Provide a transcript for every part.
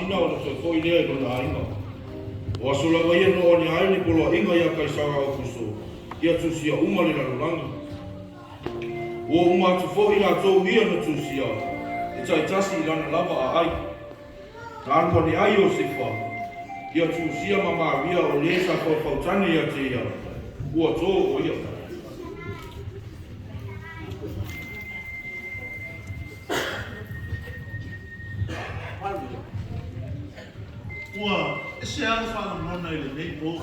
masina ona toe foi lea i lona aiga. O aso lava ia na oo ane ai le poloaiga ia Kaisara Aukuso ia tusia uma le lalolagi. Ua uma atu foi latou ia na tusia, e taitasi i lana lava aai. Na alu ane ai Iosefa, ia tusia ma Maria o le sa faufautane ia te ia, ua tō o ia. Maria, Ua ese lava le faalogona i lenei po.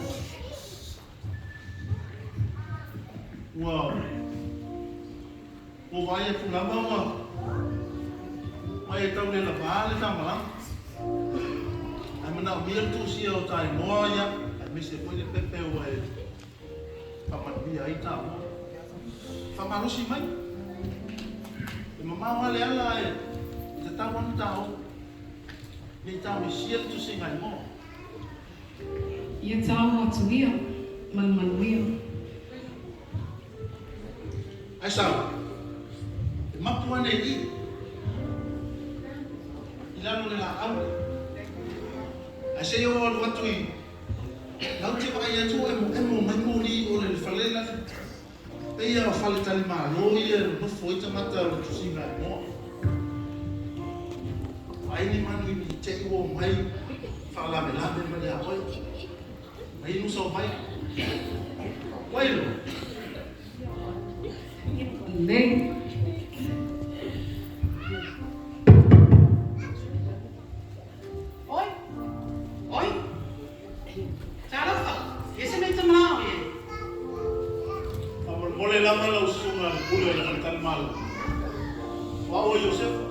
Ua ua vaai atu lava ua mai e tau le lavā le tamalama. Ae manaomia le tusia o ta igoa ia, aemaise foi le pepe ua e faamanuia ai taua. Faamalosi mai. E mamao lava le ala ae tatau lava ona ta o. Ne i taomesia le tusiga igoa. Ia taomo atu ia ma le manuia. Ae sau, e mapu ane i i, i lalo o le laau lea. Ae se i ou alu atu i lau te vaai atu o emoemo mai moli o le fale la pei lava o faletalimalo ia e nonofo ai tagata o le tusiga igoa. Vaai ni manu i te i ua omai faalavelave mai ia oe. Mai inu sau vai. Wailo. Lelei. Oi! Oi! Talofa! E ese mai tama ao e! Faamolemole lava lau susuga i le pule o le faletalimalo. O au o Iosefa.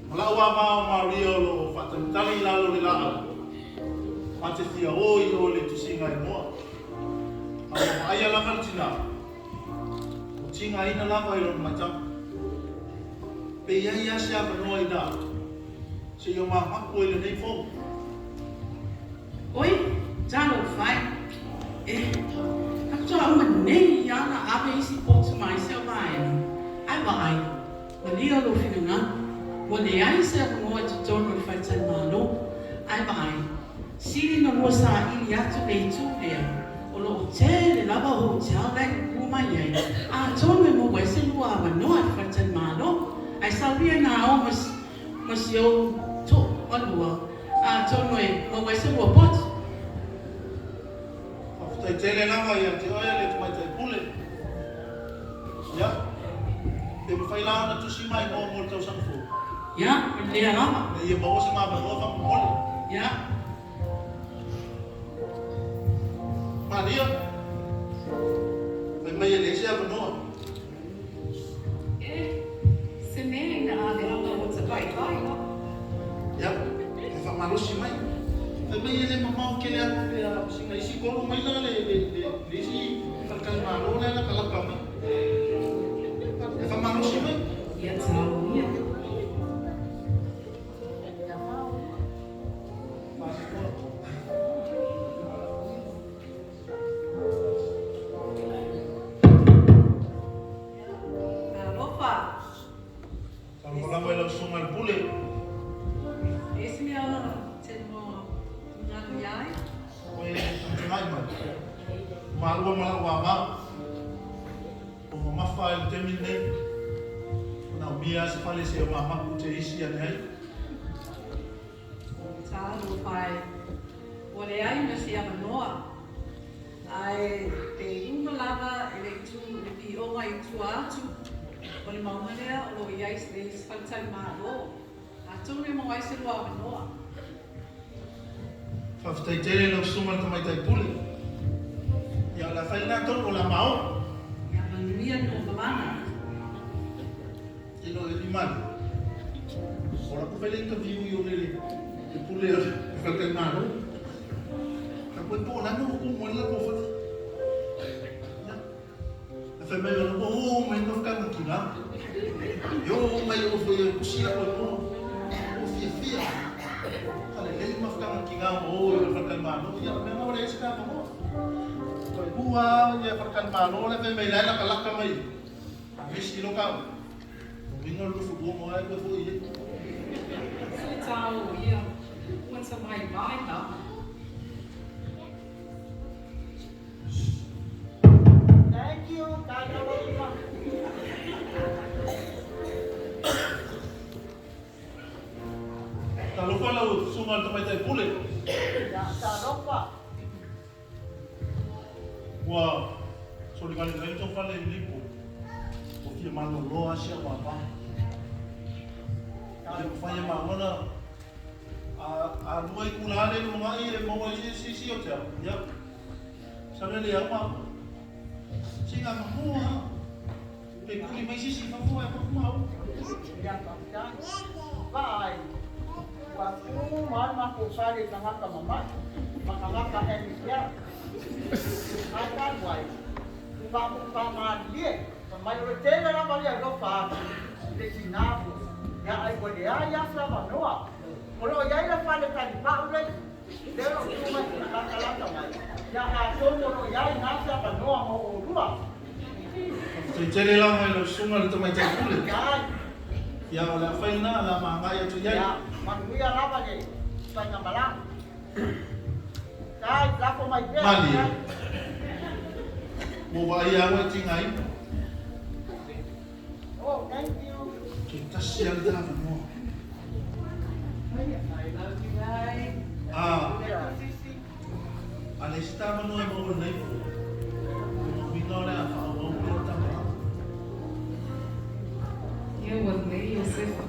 Ma la'u ama o Maria o lo o faatalitali i lalo o le laau, ma te fia o i o i le tusiga igoa. A ua vaaia lava le tina, ua tigaina lava i lona matau. Pe i ai lava se avanoa ina se i o mamaku ai lenei pou. Oi, talofa e! E, faatoa uma nei lava ona ave isi potu ma isi au vaega. Ae vaai, malia lou finagalo, ua leai se avanoa i totonu o le faletalimalo. Ae vaai, sili ona lua saili atu le itu lea, o lo o tele lava hotel la e kuku mai ai, atonu e maua ai se lua avanoa i le faletalimalo. Ae sau ia ina ao ma si ou toalua, atonu e maua ai se lua potu. Faafetai tele lava ia te oe le Tamaitai Pule. Ia, pe mafai la ona tusi mai mo mo le tausaga fou? Ia, o lea lava. Ina ia maua se mavanoa faamolemole. Ia. Maria, fai mai e leai se avanoa. E, se mea ina a le anga ua tapaepae. Ia, e faamalosi mai. Fai mai e le mamao tele atu pe a sina isi 3 maila le, le, le, le isi faletalimalo lea na kalaka mai. E faamalosi mai. Ia tau ia. Talofa! Talofa lava i lau susuga i le pule. E ese mea ona te mo tungalo ia ai. Koe tagatagai mai. Malua ma lau ama. O mamafa i le taimi lenei. Manaomia se fale se o mamaku te isi ane ai. Talofa e. Ua leai ma se avanoa. Ae pe uma lava i le itu i le pioga i tua atu o le mauga lea o lo o i ai le isi faletalimalo. Atonu e maua ai se lua avanoa. Faafetai tele i lau susuga i le Tamaitai Pule. Ia, o le a fai lena tonu, o le a maoa. Ia manuia le nofolana. Tino e limani. O la ku fai le interview i o le le pule o le faletalimalo. Ka koe po la no ku mo la ko fa. Ya. Na fai mai ona o mai no ka ki la. Yo mai o fo yo kusi la ko mo. O fia fia. Ka le le ma ka ki ga o yo faletalimalo. Ya me mo le se ka mo. Koe hua ya faletalimalo le fai mai la la ka laka mai. Misi lo kau. Uiga o le 22 mo ai koe foi e. tao ia, ua ta vaivai lava. Thank you, Talofa. Talofa lau susuga i le tamaitai pule. Ia, talofa. Ua soligaliga ai le tou fale i lenei po. Ua fia malolo lava si au ava. E le mafai e maua ona a lua itula lea i le lumanai e maua ai se isi o te au. Ia, masalo e le au maua. Sina mamoa lava. Pe tuli mai se isi i fafo ae avatu maua. Ia, faafetai. Vaai, ua tu ma le matou fale i tagata mama'i ma tagata handicap. Ae talu ai, ua faamalilie, fai mai o le tele lava le alofa atu i le tina foi, ia ai ua leai lava se avanoa. O lo o i ai le fale talipau lea o lo o tu mai i latalata mai, ia atonu o lo o i ai i ina se avanoa mo oulua. Faafetai tele lava i lau susuga i le tamaitai pule. Ia, o le a fai lena, o le a ma agai atu i ai. Ia, manuia lava le faigamalaga. Tai, lafo mai pea. Malie. Ua ou vaai lava e tigaina. Oh, thank you. Toe tasi lava le ta avanoa. I love you guys. A, a leai se ta avanoa e maua i lenei po, o lona uiga o le a faaauau pea le ta malaga. Ia ua lelei Iosefa.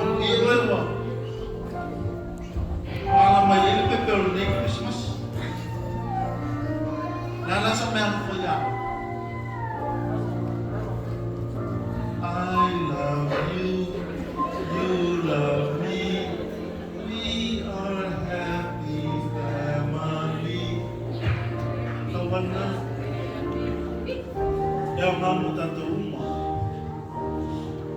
Amuia oe ua ala mai ai le pepe o lenei Kerisimasi. O le a la sau mea alofa ia oe? I love you, you love me, we are happy family. Tauana, e aoga mo tatou uma.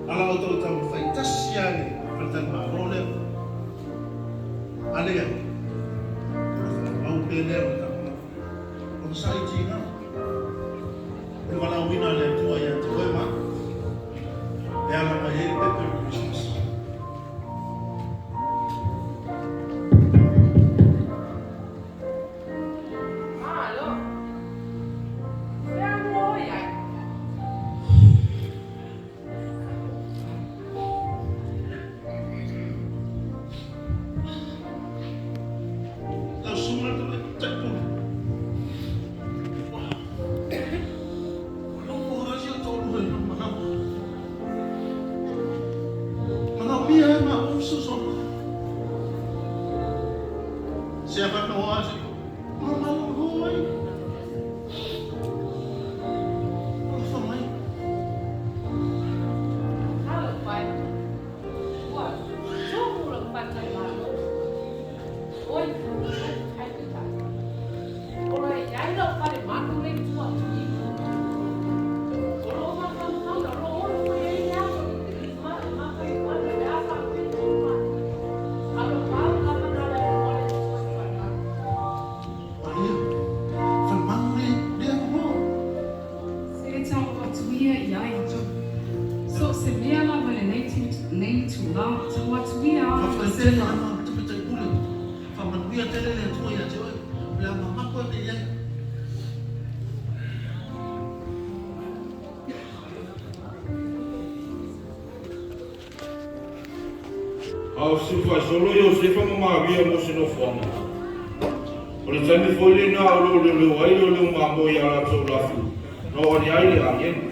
Ala outou taumafai tasi lava i le faletalimalo lea. A leai, o le faaauau pea lea o le tamalama. Ona sa i tiga, o le valaauina a le Atua ia te oe ma au, e ala mai ai le pepe o le Kerisimasi. Malo. Fea lua o i ai? Lau susuga i le tamaitai pule. Ua nofo lava si ou toalua i lona manao. Manaomia e maua fesoasoani. Se avanoa se i malolo ai. Alofa mai. Talofa e. Ua tumu lou faletalimalo. Oi, ai pita. O lo o i ai lou falemanu lea i tua atu i i. O lou mafaufau o lo o olo mai ai le aso i le Kerisimasi pe a faapea e tumu mai. Alofa au lava na o o le fesoasoani. Maria, falemanu le le avanoa. Se tau atu ia i ai. So o se mea lava lenei nei itulā, tau atu ia a Faafetai tele Iosefa. lava le tamaitai pule. Faamanuia tele le Atua ia te oe. O le a mamako e mea i ai. A o fesilafai solo Iosefa ma Maria mo se nofoaga. O le taimi foi lena o lo o leoleo ai leoleo mamoe i a latou lafi, na oo ane ai le agelu.